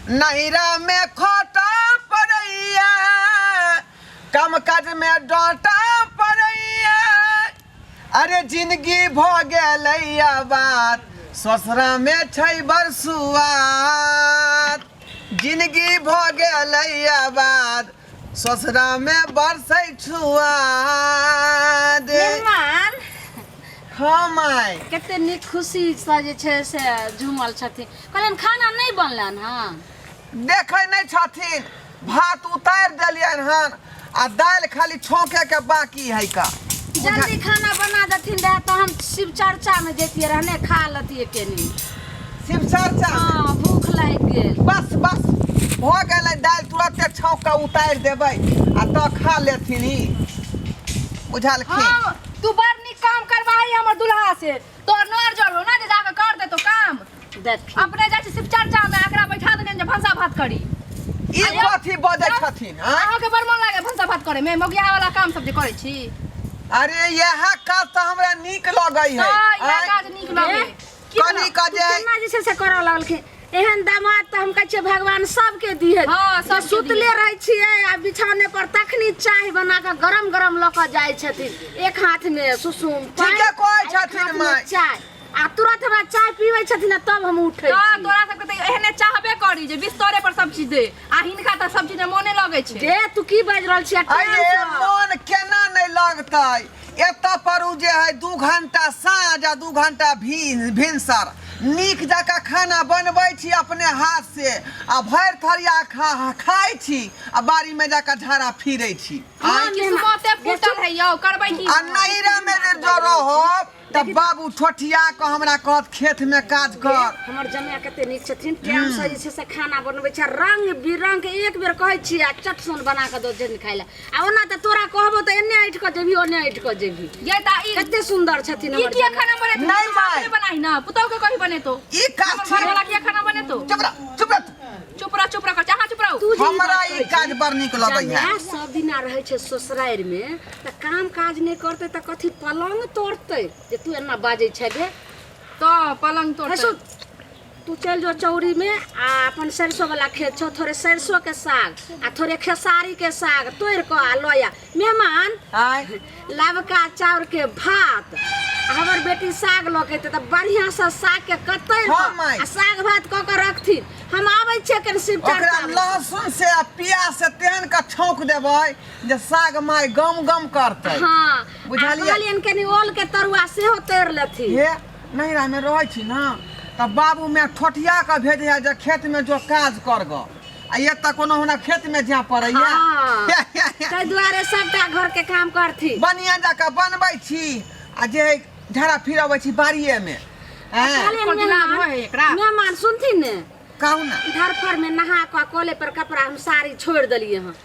नैहरा में खोटा पड़ैया, काम काज में डांटा पड़ैया। अरे जिंदगी भ गेलैया बात, ससुरा में छै बरसुआत। जिंदगी भ गेलैया बात, ससुरा में बरसै छुआद। मेहमान। हाँ माय। कते नीक खुशीसँ जे छै से झूमल छथिन। कहलियनि खाना नहि बनलनि हँ? देखै नहि छथिन, भात उतारि देलियनि हन आ दालि खाली छौंके के बाकी है का। जल्दी खाना बना देथिन रहे तऽ हम शिव चर्चामे जैतियै रहने, खा लतियै कनी। शिव चर्चा? हँ, भूख लागि गेल। बस बस, भऽ गेलै। दालि तुरते छौंक कऽ उतारि देबै आ तऽ खा लेथिन ई। बुझलखिन? हाँ, तू बड़ नीक काम करवाही हमर दुल्हा से। तोर नर जर हो ना जे जाके कर देतो काम। देखी, अपने जाइ छी शिव चर्चा में, एकरा बैठा देने जे भनसा भात करी। ई कथी बजै छथिन आँय? अहाँके बड़ मन लागे भनसा भात करे में, मोगिया वाला काम सब जे करै छी। अरे इएह काज तऽ हमरा नीक लगै है। तऽ इएह आँय? काज नीक लगे? की कनी भेलौ? कऽ तू जे केना जे छै से करऽ लगलखिन। एहन दामाद तऽ हम कहै छियै भगवान सबके दिहे। हँ, जे सबके सुतले दिहे। रहै छियै आ बिछौने पर, तखनी चाय बना कऽ गरम गरम लऽ कऽ जाइ छथिन। एक हाथ में सुसुम पानि, ठीके कहै आ एक छथिन हाथ में माय। चाय, आ तुरंत हमरा चाय पीबै छथिन आ तब हम उठै तऽ छी। तोरा सबके तऽ एहने चाहबे करी जे बिस्तरे पर सब चीज दे, आ हिनका तऽ सब चीज में मोने लगै छै। जे तू की बाजि रहल छी? आ अरे टाइमसँ मन केना नहि लगतै? एतऽ पर उ जे है 2 घंटा साँझ आ 2 घंटा भिनसर नीक जकाँ खाना बनबै छी अपने हाथ से, आ भरि थरिया खाइ छी आ बाड़ी में जाकऽ झाड़ा फिरै छी। हँ, किस्मते फूटल है यौ, करबै की? आ नैहरा में जे जो रहब तऽ बाबू ठोठिया कऽ हमरा कहत खेत में काज कर। हमर जमाय कते नीक छथिन। टाइम से जे छै से खाना बनबै छै, रंग बिरंग के। एक बेर कहै छियै आ चट सन बना कऽ दऽ देन खाइ लए। आ ओना तऽ तोरा कहबो तऽ एन्ने ऐठ कऽ जेबही, ओन्ने ऐठ कऽ जेबही। ये ता ई कते सुंदर छथिन ई हमर किया जमाय। खाना बनेतो? नहीं माय। अपने बनाही ना, पुतहु के कही बनेतो। ई काज हमर घरवाला किया खाना बनेतो? चुप रह, चुप रह। चुप रह, चुप रह कर, अहाँ चुप रहू। तू जे ई हमरा बात ई कहै काज छी, बड़ नीक लगैया। जमाय सब दिना रहै छै ससुरारि मे तऽ काम काज नहि करतै तऽ कथी पलंग तोड़तै जे तू एना बाजै छै गे? तऽ पलंग हे तोड़तै। सुन, तू चलि जो चौरी में आ अपन सरसों वाला खेत छौ, थोड़े सरसों के साग आ थोड़े खेसारी के साग तोड़ कऽ आ लऽ आ। मेहमान, आय। लबका चाउर के भात आ हमर बेटी साग लऽ के एतै तऽ बढ़िआँ से साग के कतरि हँ, कऽ माय। आ साग भात कऽ कऽ रखथिन। हम आबै छियै कनि शिव ओकरा चर्चा में। लहसुन से आ प्याज से तेहन के छौंक देबै जे साग माय गम गम करतै। हँ, आ बुझलियै? कहलियनि कनि ओल के तरुआ सेहो तरि लेथिन। हे, नैहरा में रहै छी ने तऽ बाबू में ठोठिया कऽ भेजैया जे खेत में जो काज कर गऽ, आ एतऽ कोनो हमरा खेत में जाय पड़ैया? हँ, ताहि दुआरे सबटा घर के काम करथिन। बढ़िया जकाँ बनबै छी आ जे झाड़ा फिरबै छी बाड़िए में। आ कहलियनि कोन दिना मेहमान, होइ है एकरा? मेहमान सुनथिन ने। कहू ने। धरफड़ में नहा कऽ कले पर कपड़ा हम साड़ी छोड़ि देलियै हँ,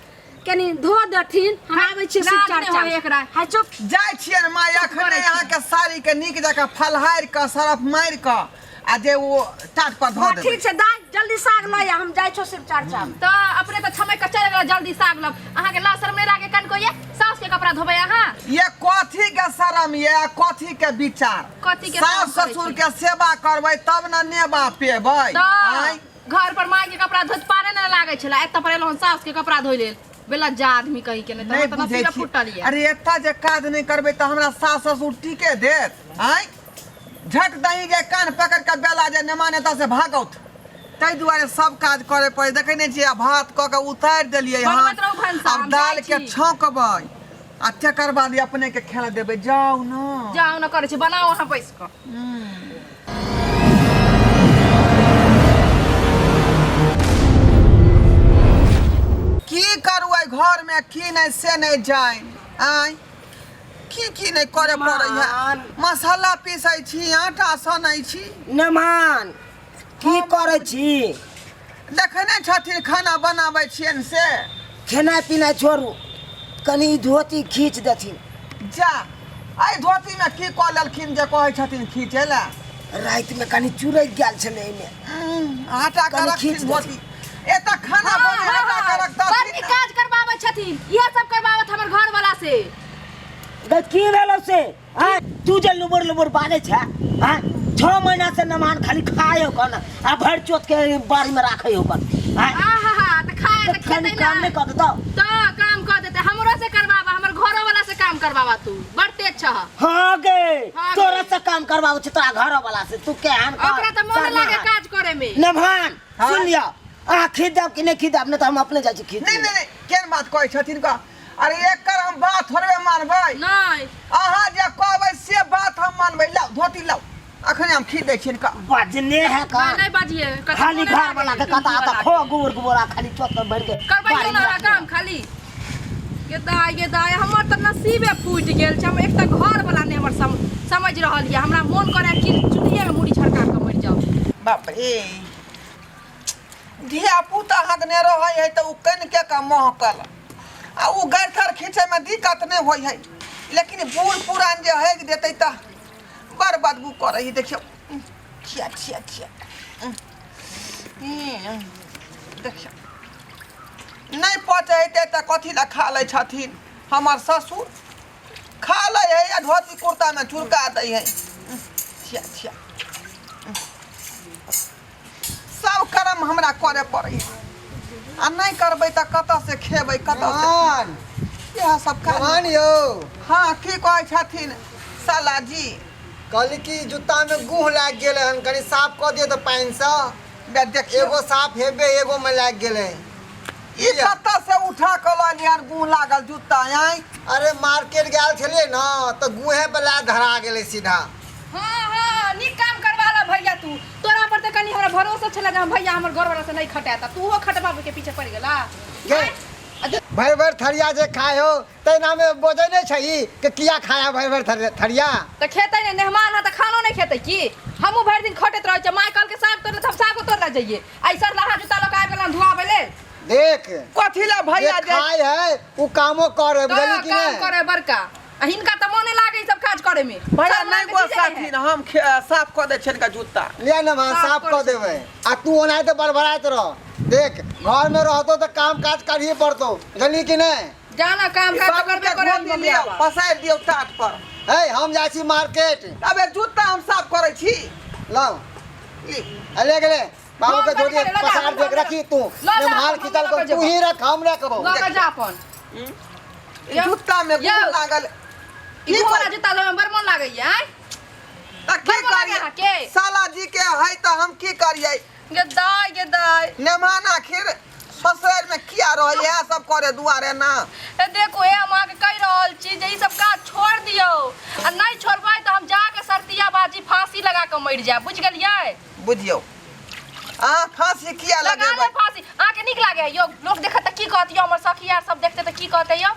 कनि धो देथिन। हम आबै छियै शिव लाज नहि चर्चा होय एकरा। हाय, चुप। जाइ छियै ने माय, अखने अहाँके साड़ी के नीक जकाँ फलहारि कऽ सरफ मारि कऽ आ जे ओ टाट पर धऽ हँ, देबै। ठीक छै दाय, जल्दी साग लऽ आ, हम जाइ छौ शिव चर्चा में। तऽ अपने तऽ छमक के चलि गेल, जल्दी साग लब। अहाँके लाज शरम नहि लागे कनिको? ये सास के कपड़ा धोबै अहाँ? ये कथी के शरम ये आ कथी के विचार? कथी के सास शरम करै ससुर छी? के सेवा करबै तब ने नेबा पेबै। तऽ आँय? घर पर माय के कपड़ा धोइत पारे नहि लागै छलै, एतऽ पर एलहुँ सास के कपड़ा धोइ लेल। बेलज्जा आदमी कहीं के। नहि नहि तऽ बुझै नसीबे छी। फुटल ये। अरे एतऽ जे काज नहि करबै तऽ हमरा सास ससुर टीके देत? आँय, झट दही जे कान पकड़ कऽ बेला जे नेमान एतऽ से भागौत। ताहि दुआरे सब काज करे पड़े। देखै नहि छियै, भात कऽ के उतारि देलियै हँ। बनबैत रहू भनसा, आब हम जाइ दालि के छी। छौंकबै आ तकर बाद अपने के खेला देबै। जाउ ने। जाउ ने करै छी, बनाउ अहाँ बैस कऽ। की करू एहि घरमे, की नहि से नहि जानि। आँय, की की नहि करे पड़ै है। मान। मसाला पीसै छी, आटा सनै छी। नमान, की करै छी? देखै नहि छथिन, खाना बनाबै छियनि से। खेनाइ पिनाइ छोड़ू, कनि ई धोती खींच देथिन। जा, एहि धोतीमे की कऽ लेलखिन जे कहै छथिन खींचै लए? रातिमे कनि चुरकि गेल छलै एहिमे। हटा कऽ कनि रखथिन खींच धोती। एतऽ खाना हाँ, बने हाँ, हटा कऽ हाँ, रखतथिन। बड़ नीक काज करबाबै छथिन, इएह सब करबाबत हमर घर वाला से। गै, की भेलौ से? आँय, तू जे लुबुर लुबुर बाजै छै? आँय, 6 महीना से नमान खाली खाय हो कन आ भरि चोत के बाड़ी में राखै हो कन। आँय? आहा हा त खाए तऽ त कनि खेतै काम ना नहि कऽ देतौ त काम कर देते हमरो से करवावा हमर घरो वाला से काम करवावा तू बड़ तेज छह हाँ गे हाँ गे। तोरा से काम करवाबै छै तोरा घर वाला से तू केहन कर- ओकरा त मोन करना लागे है। काज करे में नभान हाँ। सुन लिअ अहाँ खींच देब कि नहि खींच देब नहि तऽ हम अपने जाइ छी खींच नहीं नहीं नहीं केहन बात कहै छथिन का अरे एकर हम बात थोड़बे मानबै नहीं अहाँ जे कहबै से बात हम मानबै लाउ धोती लाउ अखने हम खींच दै छियनि का बजने है का नहीं बाजिए कतौ खाली मोने घर लागे वाला के टुनटुन कता वाला आता के। खो गोबर गोबरा खाली चौक पर भरि के करबै बाड़ी ना में रखने। काम खाली ये दाय ये दाय हमर तऽ नसीबे फूटि गेल छै हम एक तऽ घर वाला नहि हमर समझ रहल यऽ हमरा मोन करे कि चुल्हिए में मुड़ी झड़का कऽ मरि जाउ बाप रे धिया पुता हगने रहै है तऽ ओ कनिके का महकल आ ओ गैथर खींचैमे दिक्कत नहि होइ है लेकिन बूढ़ पुरान जे हेग देतै तऽ बड़ बदबू करै है देखियौ छिया छिया छिया देखियौ नहि पचै हेतै तऽ कथी लए खा लै छथिन हमर ससुर खा लै है आ धोती कुर्तामे चुरका दै है छिया छिया सब कर्म हमरा करे पड़ै है आ नहि करबै तऽ कतऽ से खेबै कतऽ से भगवान इएह सब काज भगवान यौ हँ की कहै छथिन साला जी कहली कि जूता में गुह लागि गेलै हन कनि साफ कऽ दियौ तऽ पानिसँ बे देखियौ एगो साफ हेबे एगो में लागि गेलै ई कतऽ से उठा कऽ लऽ एलियै गुह लागल जूता आँय अरे मार्केट गेल छलियै ने तऽ गुहे वाला धरा गेलै सीधा हाँ हाँ नीक काम करवाला भैया तू तोरा पर तऽ कनि हमरा भरोसा छलै जे हम भैया हमर घरवाला से नहीं खटाता तू ओहो खटबाबे के पीछे पड़ गेला के भरि भरि थरिया जे खाय हो तहिना में बजै नहि छै ई कि किया खाया भरि भरि थरिया तऽ खेतै ने मेहमान है तऽ खानो नहीं खेतै की हमहूँ भरि दिन खटैत रहै छियै माय कहलकै साग तोड़ले तऽ हम सागो तोड़ले जइयै ऐसा लहा जूता लऽ कऽ आबि गेलहुँ धुआबै लेल देख कथी लए जे भैया जे खाय है उ कामो करे तऽ बुझली कि काम नहि करे बड़का आ हिनका तऽ मोने लागै ई सब काज करे में भैया शर्म नहि नामके चीजे नहि गोसाथिन हम साफ कऽ दै छियनि का जूता लिया ना वहाँ साफ साफ करै कऽ देबै आ तू ओनाहिते बड़बड़ाइत रह देख घर में रहतो तऽ काम काज करही पड़तो बुझली कि नहि जाना काम काज तऽ बाबू करबे के करे धोती लिअ पसारि दियौ टाट पर है हम जाइ छी मार्केट अबे जूता हम साफ करै छी लाउ ई, आ ले गेलै बाबू के हम धोती करै लऽ जा, पसार हम देख रखी तू लऽ जा, हाल हम खिचल लऽ कऽ कर तू ही रख हम रखबो लऽ कऽ जा अपन ई जूता में यौ। गुड़ लागल ई की घोड़ा कर- जूता लेबै बड़ मोन लागैया आँय तऽ की बड़ मोन लागैया करियै अहाँके? साला जी के है तऽ हम की करियै गे दाय गे दाय नेमान आखिर ससुरारि में किया रहै इएह सब करे दुआरे ना ए देखो हे हम अहाँके कहि रहल छी जे ई सब काज छोड़ दियौ आ नहि छोड़बै तऽ हम जाके सरतिया बाजी फांसी लगा कऽ मरि जायब बुझि गेलियै बुझियौ अहाँ फांसी किया लगा लगेबै ले फांसी अहाँके नीक लागे है यौ लोक देखत तऽ की कहत यौ हमर सखी यार सब देखते तऽ की कहतै यौ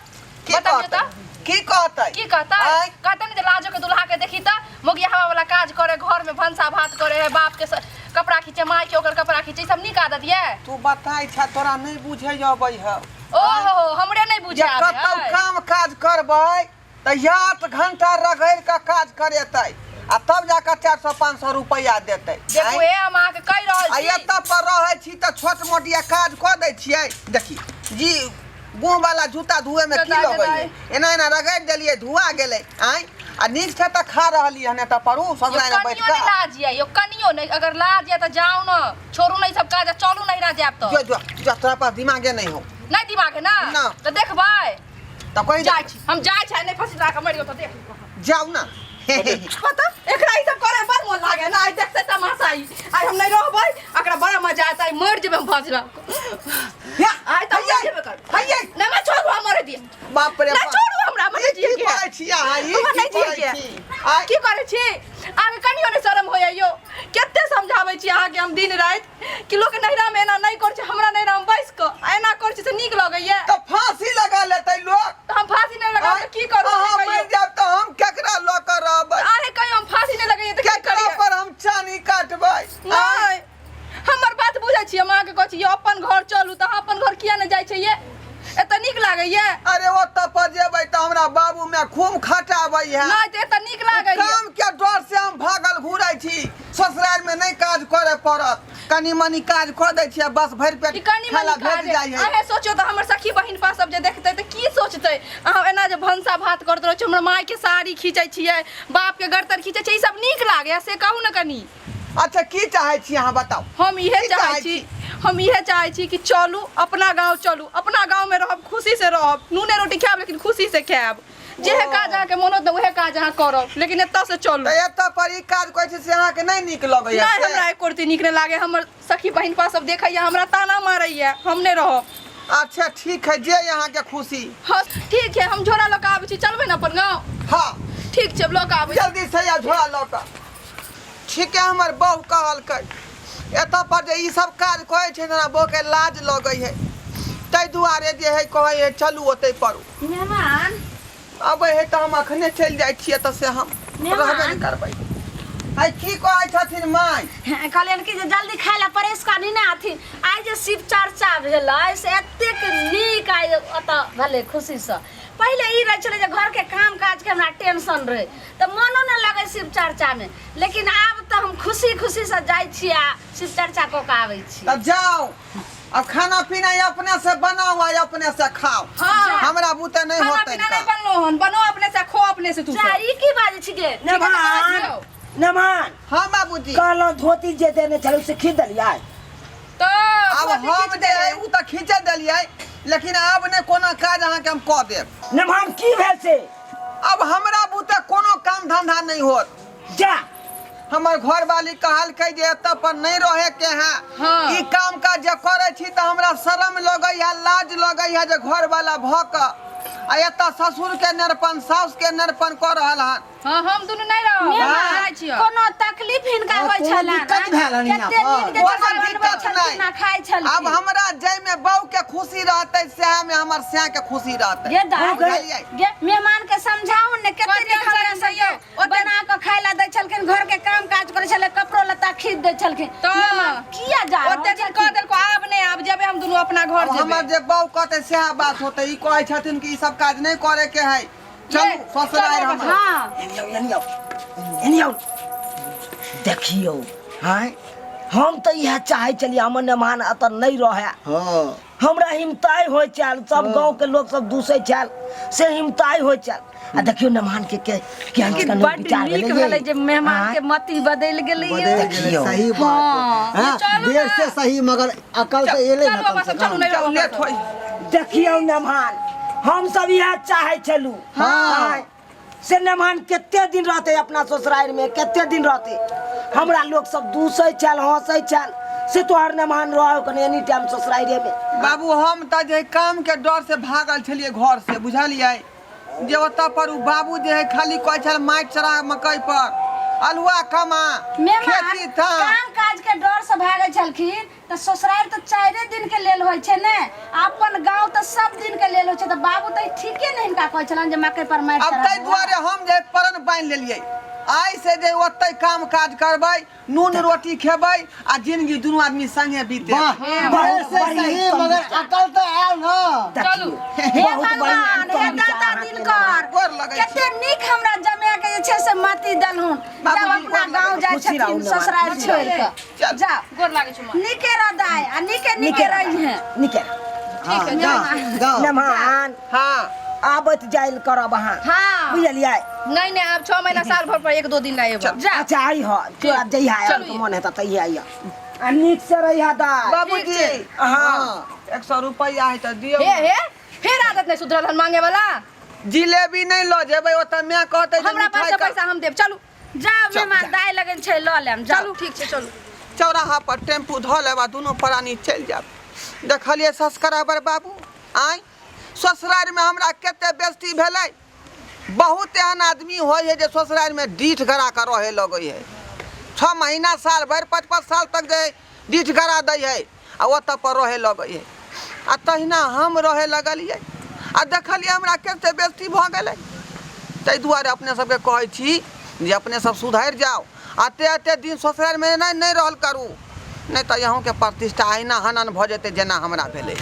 की बतबियौ कहतै तऽ की कहतै की कहतै आँय? कहतै ने जे लाजो के दुल्हा के देखी तऽ मोगिया हवा वाला काज करे घर में भनसा भात करे है बाप के कपड़ा खींचे माय के ओकर कपड़ा खींचे ई सब नीक आदत ये तू बताइ छ तोरा नहि बुझै अबै है ओहो हमरे नहीं बुझे जे आबै कतौ है। काम काज करबै तऽ 8 घंटा रगड़ि कऽ काज करेतै आ तब जाकऽ 400 500 रुपैआ देतै देखू आँय? हे हम अहाँके कहि रहल आ छी एतऽ पर रहै छी तऽ छोट मोट या काज कऽ दै छियै देखी जी गुह वाला जूता धुए में की दाइ, लगै दाइ। है एना एना रगड़ि देलियै धुआ गेलै आँय आ नीक छै तऽ खा रहली हन एतऽ पर उ सब यौ लाइन बैठ कनियो नहीं कऽ लाज ये यौ कनियो नहीं अगर लाज ये तऽ जाउ न छोड़ू नहीं सब काज आ चलू नहीं ना जायब तऽ जो जो जो तोरा पास दिमागे नहीं हो नहीं दिमाग है ना ना। तऽ देखबै तऽ कहि जाइ छी हम जाइ छी नहीं फंसी लगा कऽ मरि गेल तऽ देख जाउ ना पता एकरा ई सब करे में बड़ मोन लागे ना आइ देखते तमाशा ई आइ हम नहीं रहबै एकरा बड़ा मजा आयत आइ मरि जेबै हम फंसी लगा कऽ। आइ तऽ हम मरि जेबै कर हैये नहीं मैं छोड़ू हम मरे दिए बाप रे नहीं बाप। छोड़ू हमरा मरे ई दिए की करै छी अहाँ ई हमरा की नहीं करै जिए छी आँय? की करै छी अहाँके कनियो नहि शरम होइए यौ कते समझाबै छी अहाँके हम दिन राति कि लोक नैहरामे एना नहि करै छै हमरा नैहरामे बैस कऽ आ एना करै छी से नीक लगैए तऽ फांसी लगा लेतै लोक तऽ हम फांसी नहि लगाब तऽ की करू अहाँ से मरि कहियौ जायब तऽ हम केकरा लऽ कऽ रहबै अहाँ कहियौ हम फांसी नहि लगैए तऽ की केकरा करियै पर हम चानी काटबै नहि हमर बात बुझै छी हम अहाँके कहै छी यौ अपन घर चलू तऽ अहाँ अपन घर किया नहि जाइ छियै एतऽ नीक लागैए अरे ओतऽ पर जेबै तऽ हमरा बाबू में खूब खटाबै है नहि तऽ एतऽ नीक लागैए काम के डर से हम भागल घुरै छी ससुराल में नहि काज करे पड़त कनी मनी काज कऽ दै छियै बस भरि पेट ई कनी खाय ला मनी काज भेट जाइ है अहें सोचियौ तऽ हमर सखी बहिन पा सब जे देखतै तऽ की सोचतै अहाँ एना जे भनसा भात करैत रहै छी हमर मायके साड़ी खींचै छियै बापके गर्दन खींचै छियै ई सब नीक लागैए से कहू ने कनी अच्छा की चाहै छी अहाँ बताउ हम इहे की चाहै चाहै छी, हम इहे चाहै छी कि चलू अपना गांव, चलू अपना गांव में रहब, खुशी से रहब, नूने रोटी खायब लेकिन खुशी से खायब। जेहे काज अहाँके मन होत उहे काज अहाँ करब, लेकिन एतऽ से चलू। तऽ एतऽ पर ई काज करै छी से अहाँके नहि नीक लगैया? नहि, हमरा एको रत्ती नीक नहि लागे। हमर सखी बहिनपा सब देखैया, हमरा ताना मारैया, हम नहि रहब। अच्छा ठीक है, जे अहाँके खुशी। हाँ ठीक है, हम झोरा लऽ कऽ आबै छी। चलबै ने अपन गाँव? हाँ ठीक छै, लऽ कऽ आबै छी। जल्दी से आ झोरा लऽ कऽ। ठीक है, हमर बहू कहलकै एतऽ पर जे ई सब काज करै छै हमरा बहूके लाज लगै है, ताहि दुआरे जे है कहै है चलू ओतै परू। मेहमान अबै है तऽ हम अखने चलि जाइ छियै एतऽ से, हम रहबे नहि करबै। आइ की कहै छथिन माय? कहलियनि कि जे जल्दी खाय लए परेश कऽ ने अथी। आइ जे शिव चर्चा भेलै से एतेक नीक आइ ओतऽ भेलै खुशीसँ। पहिले ई रहै छलै जे घरके काम काजके हमरा टेंशन रहै तऽ मनो नहि लगै शिव चर्चामे, लेकिन आब तऽ हम खुशी खुशीसँ जाइ छी आ शिव चर्चा कऽ कऽ आबै छी। तऽ जाउ, अब खाना पीना अपने से बनाओ आ अपने से खाओ। हाँ। हमरा बुते नहीं खाना होतै। पीना नहीं बनलो हन, बनो अपने से, खो अपने से तू जा सब। ई की बाजै छी गे? नमान, नमान। हाँ बाबूजी। कहलहुँ धोती जे देने छलहुँ से खींच देलियै? तऽ अब धोती हम खींच जे देबै। है उ तऽ खींचे देलियै, लेकिन आब ने कोनो काज अहाँके हम कऽ देब। नमान, की भेल से? अब हमरा बुते कोनो काम धंधा नहीं होत। जा। हमर घरवाली कहलकै जे एतऽ पर नहीं रहे के है। हाँ। ई काम काज जे करै छी तऽ हमरा शरम लगै है, लाज लगै है जे घरवाला भऽ कऽ आ एतऽ ससुर के नेरपन साउस के नेरपन कऽ रहल हन। हाँ, हम दुनू नहीं रहब, हम मेहमान, जाइ छियै। कोनो तकलीफ हिनका हाँ, होइ कोनो छलनि? दिक्कत भेल हन हियाँ कते पर? नीक जे कोनो बनबै दिक्कत छलखिन नहि। आ खाइ छलखिन। अब हमरा जाहिमे बहू के खुशी रहतै सएह में हमर सएह के खुशी रहतै। गे दाइ, बुझलियै? गे मेहमान के समझाउ ने, कते कते नीक हमरा समझैयौ? सबके बना कऽ खाय ला दै छलखिन, घर के काम काज करै छलै, कपड़ो लत्ता खींच दै छलखिन। तऽ मेहमान किया जा रहल ओते दिन छथिन? कह देलको, आब नहि, आब जेबै हम दुनू अपना घर। अब हमर जेबै जे बहू कहतै सएह बात होतै। ई कहै छथिन कि ई सब काज नहि करे के है, चलू ससुरारि हमर। हाँ एनी आउ, एनी आउ, एनी आउ। देखियौ, हाँ हम तऽ इएह चाहै छलियै हमर मेहमान एतऽ नहि रहए। हाँ। हमरा हिमताइ होइ छल, सब गाँव के लोग सब दूसै छल से हिमताइ होइ छल। आ देखियौ मेहमान के के केहन कि केहन बड्ड विचार नीक भेलै भेलै जे मेहमान आँय? के मति बदलि गेलै बदलि यौ। गेलै। देखियौ। सही बात हाँ। हाँ, चलू देर ना। से सही मगर अकल से एलै चलू ना कम बाबा से सब, चलू कम। नहीं चल रहब लेट हमरा होई। देखियौ मेहमान, हम सब इएह चाहै छलहुँ। हाँ। से मेहमान कते दिन रहतै अपना ससुरारि में, कते दिन रहतै? हमरा लोग सब दूसै छल, हंसै छल, से तोहर मेहमान रहो कने एनी टाइम ससुराइरे में। बाबू, हम तऽ जे काम के डर से भागल छलियै घर से, बुझलियै? जे ओतऽ पर उ बाबू जे है खाली कहै छल माटि चढ़ा मकई पर, अल्हुआ कमा, मेहमान खेती थाम। काम काज के डर से भागै छलखिन तऽ ससुरारि तऽ चारिे दिन के लेल होइ छै ने, अपन गाँव तऽ सब दिन के लेल होइ छै। तऽ बाबू तऽ ठीके ने हिनका कहै छलनि जे मकई पर माटि अब ताहि चढ़ा। दुआरे हम जे प्रण बान्हि लेलियै, आइ से जे ओतै काम काज करबै, नून रोटी खेबै आ जिंदगी दुनू आदमी संगे बीते। वाह, बहुत देर से बढ़िया सही उत्तम मगर विचार। अकल तऽ आयल ना। देखियौ, हे बहुत बढ़िया भगवान, उत्तम हे विचार दाता अहाँके दिनकर, गोर लगै छी। कते नीक हमरा जमाए के जे छै से मति देलहुन। जब बाबूजी, अपना गोर गाँव लगै जाइ खुशी रहू छथिन ने, ससुरारि खुशी छोड़ि कऽ। चल। जाओ, गोर लागै छौ माँ। नीके रह दाइ आ नीके नीके नीके रहिहे। नीके रह। हाँ, है, जाओ जाओ। मेहमान, हाँ। आबत जाइल करब अहाँ। हाँ। बुझलियै? नहीं नहीं, आब 6 महीना साल भर पर एक दो दिन आएब। चल। जा। अच्छा आई हो, तोरा जहिया चलू आयल के मन हेतै तहिया आइह, आ नीक से रहिह दाइ। बाबूजी। हाँ। 100 रुपैआ है तऽ दियौ। हे हे, फिर आदत नहीं सुधरल हन मांगे वाला। जिलेबी नहीं लऽ जेबै, ओतऽ माय कहतै जे हमरा पास मिठाई से पैसा हम देब, चलू। जाओ मेहमान, दाइ लगन छै लऽ लेम, जाओ। चलू ठीक छै, चलू। चौराहा पर टेम्पू धऽ लेब आ दुनू प्राणी चलि जायब। देखलियै सब्सक्राइबर बाबू, आँय ससुरारिमे हमरा कते बेइज्जती भेलै। बहुत एहन आदमी होइ है जे ससुरारिमे डीठ गड़ा कऽ रहै लगै है, 6 महीना साल भरि 5-5 साल तक जे डीठ गड़ा दै है आ ओतऽ पर रहै लगै है। आ तहिना हम रहै लगलियै आ देखलियै हमरा कते बेइज्जती भऽ गेलै। ताहि दुआरे अपने सबके कहै छी जे अपने सब सुधरि जाउ, एते एते दिन ससुरारिमे एना नहि रहल करू, नहि तऽ अहूँके प्रतिष्ठा अहिना हनन भऽ जेतै जेना हमरा भेलै।